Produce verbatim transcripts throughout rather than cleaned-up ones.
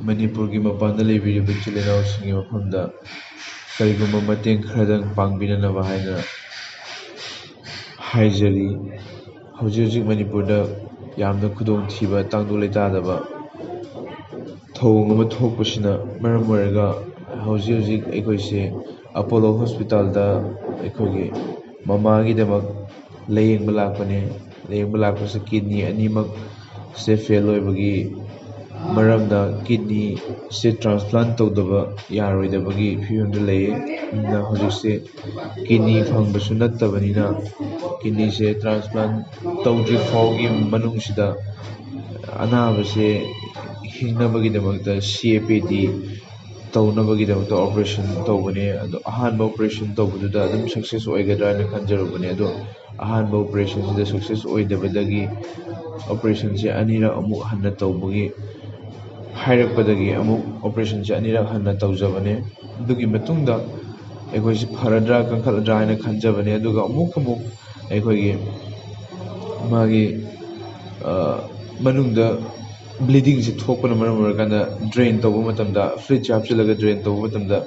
ꯃꯅꯤꯄꯨꯔꯒꯤ ꯃꯄꯥꯟꯗ ꯂꯩꯕꯤꯔꯤꯕ ꯏꯆꯤꯜ ꯏꯅꯥꯎꯁꯤꯡꯒꯤ ꯃꯐꯝꯗ ꯀꯔꯤꯒꯨꯝꯕ ꯃꯇꯦꯡ ꯈꯔꯗꯪ ꯄꯥꯡꯕꯤꯅꯅꯕ ꯍꯥꯏꯅ ꯍꯥꯏꯖꯔꯤ꯫ ꯍꯧꯖꯤꯛ ꯍꯧꯖꯤꯛ ꯃꯅꯤꯄꯨꯔꯗ ꯌꯥꯝꯅ ꯈꯨꯗꯣꯡꯊꯤꯕ, ꯇꯥꯡꯗꯨ ꯂꯩꯇꯥꯗꯕ ꯊꯧꯑꯣꯡ ꯑꯃ ꯊꯣꯛꯄꯁꯤꯅ ꯃꯔꯝ ꯑꯣꯏꯔꯒ ꯍꯧꯖꯤꯛ ꯍꯧꯖꯤꯛ ꯑꯩꯈꯣꯏꯁꯦ ꯑꯄꯣꯂꯣ ꯍꯣꯁꯄꯤꯇꯥꯜꯗ ꯑꯩꯈꯣꯏꯒꯤ ꯃꯃꯥꯒꯤꯗꯃꯛ ꯂꯥꯌꯦꯡꯕ ꯂꯥꯛꯄꯅꯦ꯫ ꯂꯥꯌꯦꯡꯕ ꯂꯥꯛꯄꯁꯦ ꯀꯤꯗꯅꯤ ꯑꯅꯤꯃꯛ ꯁꯦ ꯐꯦꯜ ꯑꯣꯏꯕꯒꯤ ꯃꯔꯝꯅ ꯀꯤꯗꯅꯤꯁꯦ ꯇ꯭ꯔꯥꯟꯁꯄ꯭ꯂꯥꯟ ꯇꯧꯗꯕ ꯌꯥꯔꯣꯏꯗꯕꯒꯤ ꯐꯤꯕꯝꯗ ꯂꯩꯌꯦ꯫ ꯑꯗꯨꯅ ꯍꯧꯖꯤꯛꯁꯦ ꯀꯤꯗꯅꯤ ꯐꯪꯕꯁꯨ ꯅꯠꯇꯕꯅꯤꯅ ꯀꯤꯗꯅꯤꯁꯦ ꯇ꯭ꯔꯥꯟꯁꯄ꯭ꯂꯥꯟ ꯇꯧꯗ꯭ꯔꯤ ꯐꯥꯎꯒꯤ ꯃꯅꯨꯡꯁꯤꯗ ꯑꯅꯥꯕꯁꯦ ꯍꯤꯡꯅꯕꯒꯤꯗꯃꯛꯇ ꯁꯤ ꯑꯦ ꯄꯤ ꯗꯤ ꯇꯧꯅꯕꯒꯤꯗꯃꯛꯇ ꯑꯣꯄꯔꯦꯁꯟ ꯇꯧꯕꯅꯦ꯫ ꯑꯗꯣ ꯑꯍꯥꯟꯕ ꯑꯣꯄꯔꯦꯁꯟ ꯇꯧꯕꯗꯨꯗ ꯑꯗꯨꯝ ꯁꯛꯁꯦꯁ ꯑꯣꯏꯒꯗ꯭ꯔꯥ ꯍꯥꯏꯅ ꯈꯟꯖꯔꯨꯕꯅꯦ꯫ ꯑꯗꯣ ꯑꯍꯥꯟꯕ ꯑꯣꯄꯔꯦꯁꯟꯁꯤꯗ ꯁꯛꯁꯦꯁ ꯑꯣꯏꯗꯕꯗꯒꯤ ꯑꯣꯄꯔꯦꯁꯟꯁꯦ ꯑꯅꯤꯔꯛ ꯑꯃꯨꯛ ꯍꯟꯅ ꯇꯧꯕꯒꯤ ꯍꯥꯏꯔꯛꯄꯗꯒꯤ ꯑꯃꯨꯛ ꯑꯣꯄꯔꯦꯁꯟꯁꯦ ꯑꯅꯤꯔꯛ ꯍꯟꯅ ꯇꯧꯖꯕꯅꯦ꯫ ꯑꯗꯨꯒꯤ ꯃꯇꯨꯡꯗ ꯑꯩꯈꯣꯏꯁꯤ ꯐꯔꯗ꯭ꯔꯥ ꯀꯟꯈꯠꯂꯗ꯭ꯔꯥ ꯍꯥꯏꯅ ꯈꯟꯖꯕꯅꯦ꯫ ꯑꯗꯨꯒ ꯑꯃꯨꯛ ꯑꯃꯨꯛ ꯑꯩꯈꯣꯏꯒꯤ ꯃꯥꯒꯤ ꯃꯅꯨꯡꯗ ꯕ꯭ꯂꯤꯗꯤꯡꯁꯦ ꯊꯣꯛꯄꯅ ꯃꯔꯝ ꯑꯣꯏꯔꯀꯥꯟꯗ ꯗ꯭ꯔꯦꯟ ꯇꯧꯕ ꯃꯇꯝꯗ, ꯐ꯭ꯂꯨꯏꯗꯁꯦ ꯍꯥꯞꯆꯤꯜꯂꯒ ꯗ꯭ꯔꯦꯟ ꯇꯧꯕ ꯃꯇꯝꯗ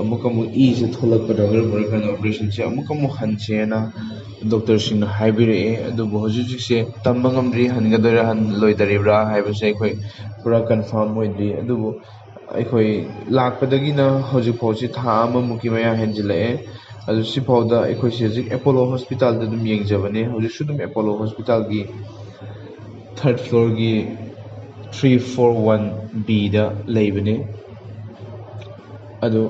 ꯑꯃꯨꯛ ꯑꯃꯨꯛ ꯏꯁꯦ ꯊꯣꯛꯂꯛꯄꯅ ꯃꯔꯝ ꯑꯣꯏꯔꯀꯥꯟꯗ ꯑꯣꯄꯔꯦꯁꯟꯁꯦ ꯑꯃꯨꯛ ꯑꯃꯨꯛ ꯍꯟꯁꯦꯅ ꯗꯣꯛꯇꯔꯁꯤꯡꯅ ꯍꯥꯏꯕꯤꯔꯛꯑꯦ꯫ ꯑꯗꯨꯕꯨ ꯍꯧꯖꯤꯛ ꯍꯧꯖꯤꯛꯁꯦ ꯇꯝꯕ ꯉꯝꯗ꯭ꯔꯤ, ꯍꯟꯒꯗꯣꯏꯔꯥ ꯍꯜꯂꯣꯏꯗꯣꯔꯤꯕ꯭ꯔꯥ ꯍꯥꯏꯕꯁꯦ ꯑꯩꯈꯣꯏ ꯄꯨꯔꯥ ꯀꯟꯐꯥꯔꯝ ꯑꯣꯏꯗ꯭ꯔꯤ꯫ ꯑꯗꯨꯕꯨ ꯑꯩꯈꯣꯏ ꯂꯥꯛꯄꯗꯒꯤꯅ ꯍꯧꯖꯤꯛ ꯐꯥꯎꯁꯤ ꯊꯥ ꯑꯃꯃꯨꯛꯀꯤ ꯃꯌꯥ ꯍꯦꯟꯖꯤꯜꯂꯛꯑꯦ꯫ ꯑꯗꯨ ꯁꯤꯐꯥꯎꯗ ꯑꯩꯈꯣꯏꯁꯦ ꯍꯧꯖꯤꯛ ꯑꯦꯄꯣꯂꯣ ꯍꯣꯁꯄꯤꯇꯥꯜꯗ ꯑꯗꯨꯝ ꯌꯦꯡꯖꯕꯅꯦ꯫ ꯍꯧꯖꯤꯛꯁꯨ ꯑꯗꯨꯝ ꯑꯦꯄꯣꯂꯣ ꯍꯣꯁꯄꯤꯇꯥꯜꯒꯤ ꯊꯥꯔꯠ ꯐ꯭ꯂꯣꯔꯒꯤ ꯊ꯭ꯔꯤ ꯐꯣꯔ ꯋꯥꯟ ꯕꯤꯗ ꯂꯩꯕꯅꯦ꯫ ꯑꯗꯣ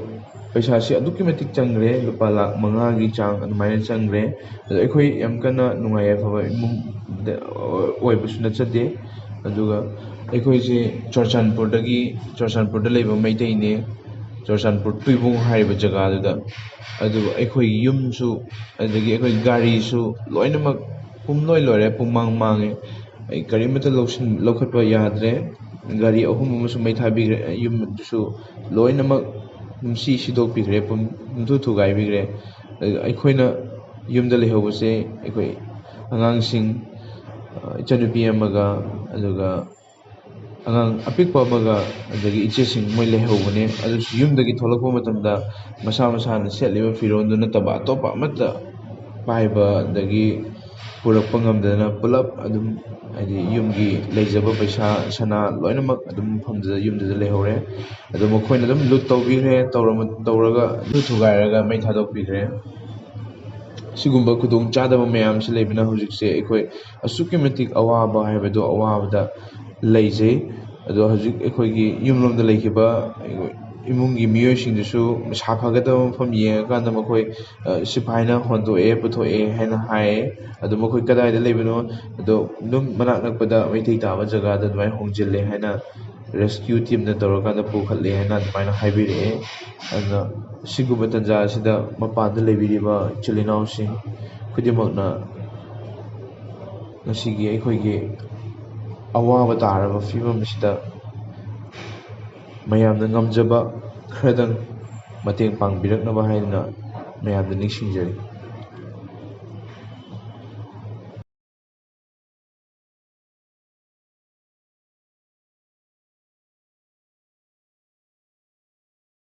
ꯄꯩꯁꯥꯁꯤ ꯑꯗꯨꯛꯀꯤ ꯃꯇꯤꯛ ꯆꯪꯈ꯭ꯔꯦ, ꯂꯨꯄꯥ ꯂꯥꯈ ꯃꯉꯥꯒꯤ ꯆꯥꯡ ꯑꯗꯨꯃꯥꯏꯅ ꯆꯪꯈ꯭ꯔꯦ꯫ ꯑꯗꯣ ꯑꯩꯈꯣꯏ ꯌꯥꯝ ꯀꯟꯅ ꯅꯨꯡꯉꯥꯏ ꯌꯥꯏꯐꯕ ꯏꯃꯨꯡꯗ ꯑꯣꯏꯕꯁꯨ ꯅꯠꯆꯗꯦ꯫ ꯑꯗꯨꯒ ꯑꯩꯈꯣꯏꯁꯦ ꯆꯨꯔꯆꯥꯟꯄꯨꯔꯗꯒꯤ, ꯆꯨꯔꯆꯥꯟꯄꯨꯔꯗ ꯂꯩꯕ ꯃꯩꯇꯩꯅꯦ, ꯆꯨꯔꯆꯥꯟꯄꯨꯔ ꯇꯨꯏꯕꯨꯡ ꯍꯥꯏꯔꯤꯕ ꯖꯒꯥꯗꯨꯗ꯫ ꯑꯗꯨꯒ ꯑꯩꯈꯣꯏꯒꯤ ꯌꯨꯝꯁꯨ, ꯑꯗꯒꯤ ꯑꯩꯈꯣꯏ ꯒꯥꯔꯤꯁꯨ ꯂꯣꯏꯅꯃꯛ ꯄꯨꯝꯂꯣꯏ ꯂꯣꯏꯔꯦ, ꯄꯨꯡꯃꯥꯡ ꯃꯥꯡꯉꯦ꯫ ꯑꯩ ꯀꯔꯤꯃꯠꯇ ꯂꯧꯁꯤꯟ-, ꯂꯧꯈꯠꯄ ꯌꯥꯗ꯭ꯔꯦ꯫ ꯒꯥꯔꯤ ꯑꯍꯨꯝ ꯑꯃꯁꯨ ꯃꯩ ꯊꯥꯕꯤꯈ꯭ꯔꯦ, ꯌꯨꯝꯗꯨꯁꯨ ꯂꯣꯏꯅꯃꯛ ꯄꯨꯝꯁꯤ ꯁꯤꯗꯣꯛꯄꯤꯈ꯭ꯔꯦ, ꯄꯨꯝ-, ꯄꯨꯝꯊꯨ ꯊꯨꯒꯥꯏꯕꯤꯈ꯭ꯔꯦ꯫ ꯑꯗꯨꯒ ꯑꯩꯈꯣꯏꯅ ꯌꯨꯝꯗ ꯂꯩꯍꯧꯕꯁꯦ ꯑꯩꯈꯣꯏ ꯑꯉꯥꯡꯁꯤꯡ, ꯑ, ꯏꯆꯟꯅꯨꯄꯤ ꯑꯃꯒ, ꯑꯗꯨꯒ ꯑꯉꯥꯡ ꯑꯄꯤꯛꯄ ꯑꯃꯒ ꯑꯗꯒꯤ ꯏꯆꯦꯁꯤꯡ ꯃꯣꯏ ꯂꯩꯍꯧꯕꯅꯦ꯫ ꯑꯗꯨꯁꯨ ꯌꯨꯝꯗꯒꯤ ꯊꯣꯛꯂꯛꯄ ꯃꯇꯝꯗ ꯃꯁꯥ ꯃꯁꯥꯅ ꯁꯦꯠꯂꯤꯕ ꯐꯤꯔꯣꯜꯗꯨ ꯅꯠꯇꯕ ꯑꯇꯣꯞꯄ ꯑꯃꯠꯇ ꯄꯥꯏꯕ ꯑꯗꯒꯤ ꯄꯨꯔꯛꯄ ꯉꯝꯗꯗꯅ ꯄꯨꯂꯞ ꯑꯗꯨꯝ, ꯍꯥꯏꯗꯤ, ꯌꯨꯝꯒꯤ ꯂꯩꯖꯕ ꯄꯩꯁꯥ ꯁꯅꯥ ꯂꯣꯏꯅꯃꯛ ꯑꯗꯨꯝ ꯃꯐꯝꯗꯨꯗ, ꯌꯨꯝꯗꯨꯗ ꯂꯩꯍꯧꯔꯦ꯫ ꯑꯗꯨ ꯃꯈꯣꯏꯅ ꯑꯗꯨꯝ ꯂꯨꯠ ꯇꯧꯕꯤꯈ꯭ꯔꯦ, ꯇꯧꯔꯝ-, ꯇꯧꯔꯒ ꯂꯨꯠ ꯊꯨꯒꯥꯏꯔꯒ ꯃꯩ ꯊꯥꯗꯣꯛꯄꯤꯈ꯭ꯔꯦ꯫ ꯁꯤꯒꯨꯝꯕ ꯈꯨꯗꯣꯡ ꯆꯥꯗꯕ ꯃꯌꯥꯝꯁꯤ ꯂꯩꯕꯅ ꯍꯧꯖꯤꯛꯁꯦ ꯑꯩꯈꯣꯏ ꯑꯁꯨꯛꯀꯤ ꯃꯇꯤꯛ ꯑꯋꯥꯕ ꯍꯥꯏꯕꯗꯣ ꯑꯋꯥꯕꯗ ꯂꯩꯖꯩ꯫ ꯑꯗꯣ ꯍꯧꯖꯤꯛ ꯑꯩꯈꯣꯏꯒꯤ ꯌꯨꯝꯂꯣꯝꯗ ꯂꯩꯈꯤꯕ ꯏꯃꯨꯡꯒꯤ ꯃꯤꯑꯣꯏꯁꯤꯡꯗꯨꯁꯨ ꯁꯥꯐꯒꯗꯕ ꯃꯐꯝ ꯌꯦꯡꯉꯀꯥꯟꯗ ꯃꯈꯣꯏ, ꯑ, ꯁꯤꯐꯥꯏꯅ ꯍꯣꯟꯗꯣꯛꯑꯦ, ꯄꯨꯊꯣꯛꯑꯦ ꯍꯥꯏꯅ ꯍꯥꯏꯌꯦ꯫ ꯑꯗꯣ ꯃꯈꯣꯏ ꯀꯗꯥꯏꯗ ꯂꯩꯕꯅꯣ, ꯑꯗꯣ ꯑꯗꯨꯝ ꯃꯅꯥꯛ ꯅꯛꯄꯗ ꯃꯩꯇꯩ ꯇꯥꯕ ꯖꯒꯥꯗ ꯑꯗꯨꯃꯥꯏꯅ ꯍꯣꯡꯖꯤꯜꯂꯦ ꯍꯥꯏꯅ, rescue teamꯅ ꯇꯧꯔꯀꯥꯟꯗ ꯄꯨꯈꯠꯂꯦ ꯍꯥꯏꯅ ꯑꯗꯨꯃꯥꯏꯅ ꯍꯥꯏꯕꯤꯔꯛꯑꯦ꯫ ꯑꯗꯨꯅ ꯁꯤꯒꯨꯝꯕ ꯇꯥꯟꯖꯥ ꯑꯁꯤꯗ ꯃꯄꯥꯟꯗ ꯂꯩꯕꯤꯔꯤꯕ ꯏꯆꯤꯜ ꯏꯅꯥꯎꯁꯤꯡ ꯈꯨꯗꯤꯡꯃꯛꯅ ꯉꯁꯤꯒꯤ ꯑꯩꯈꯣꯏꯒꯤ ꯑꯋꯥꯕ ꯇꯥꯔꯕ ꯐꯤꯕꯝ ꯑꯁꯤꯗ ꯃꯌꯥꯝꯅ ꯉꯝꯖꯕ ꯈꯔꯗꯪ ꯃꯇꯦꯡ ꯄꯥꯡꯕꯤꯔꯛꯅꯕ ꯍꯥꯏꯗꯨꯅ ꯃꯌꯥꯝꯗ ꯅꯤꯡꯁꯤꯡꯖꯔꯤ꯫